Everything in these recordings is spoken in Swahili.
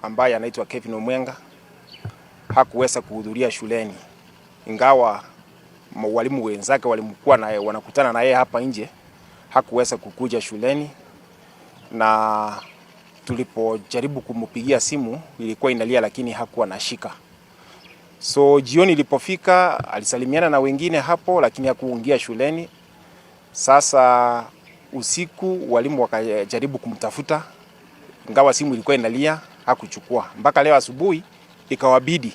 ambaye anaitwa Kevin Omwenga hakuweza kuhudhuria shuleni, ingawa walimu wenzake walimkuwa na wanakutana na yeye hapa nje, hakuweza kukuja shuleni, na tulipojaribu kumpigia simu ilikuwa inalia, lakini hakuwa nashika. So jioni ilipofika, alisalimiana na wengine hapo, lakini hakuingia shuleni. Sasa usiku walimu wakajaribu kumtafuta, ingawa simu ilikuwa inalia, hakuchukua. Mpaka leo asubuhi ikawabidi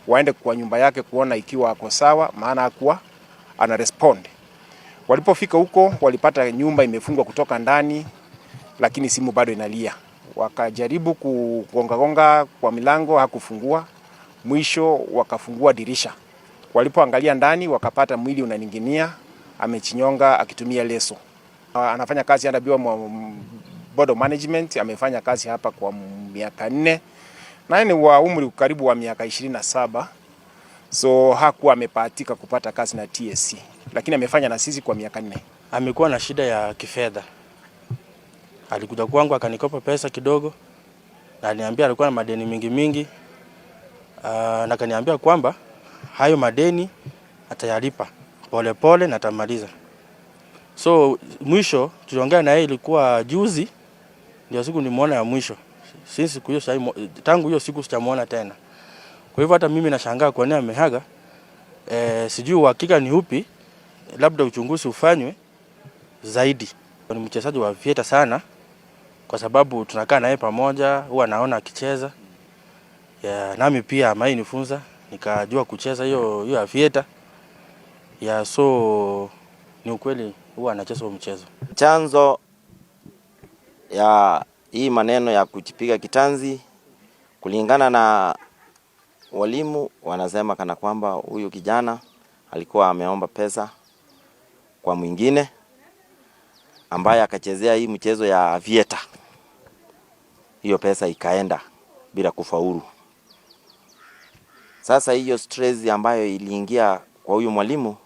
waende kwa nyumba yake kuona ikiwa ako sawa, maana hakuwa ana respond. Walipofika huko walipata nyumba imefungwa kutoka ndani, lakini simu bado inalia. Wakajaribu kugongagonga kwa milango, hakufungua. Mwisho wakafungua dirisha. Walipoangalia ndani wakapata mwili unaning'inia, amejinyonga akitumia leso. Anafanya kazi under Board of Management, amefanya kazi hapa kwa miaka 4 na ni wa umri karibu wa miaka 27, so hakuwa amebahatika kupata kazi na TSC, lakini amefanya na sisi kwa miaka 4. Amekuwa na shida ya kifedha. Alikuja kwangu akanikopa pesa kidogo, na aliniambia alikuwa na madeni mingi mingi, na akaniambia kwamba hayo madeni atayalipa polepole na atamaliza. So mwisho tuliongea na yeye ilikuwa juzi, ndio siku nimuona ya mwisho. Since siku hiyo, tangu hiyo siku sijamuona tena. Kwa hivyo hata mimi nashangaa kwa nini ameaga. Sijui uhakika ni upi, labda uchunguzi ufanywe zaidi. Ni mchezaji wa aviator sana, kwa sababu tunakaa naye pamoja, huwa naona akicheza. Ya, nami pia amenifunza nikajua kucheza hiyo hiyo aviator. Ya, so ni ukweli huwa anacheza huo mchezo. Chanzo ya hii maneno ya kujipiga kitanzi, kulingana na walimu wanasema kana kwamba huyu kijana alikuwa ameomba pesa kwa mwingine ambaye akachezea hii mchezo ya aviator. Hiyo pesa ikaenda bila kufaulu. Sasa hiyo stress ambayo iliingia kwa huyu mwalimu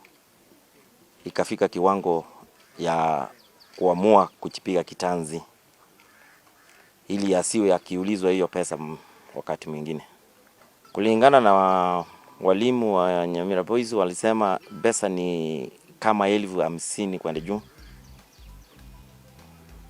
ikafika kiwango ya kuamua kujipiga kitanzi ili asiwe akiulizwa hiyo pesa wakati mwingine. Kulingana na walimu wa Nyamira Boys walisema pesa ni kama 50,000 kwenda juu.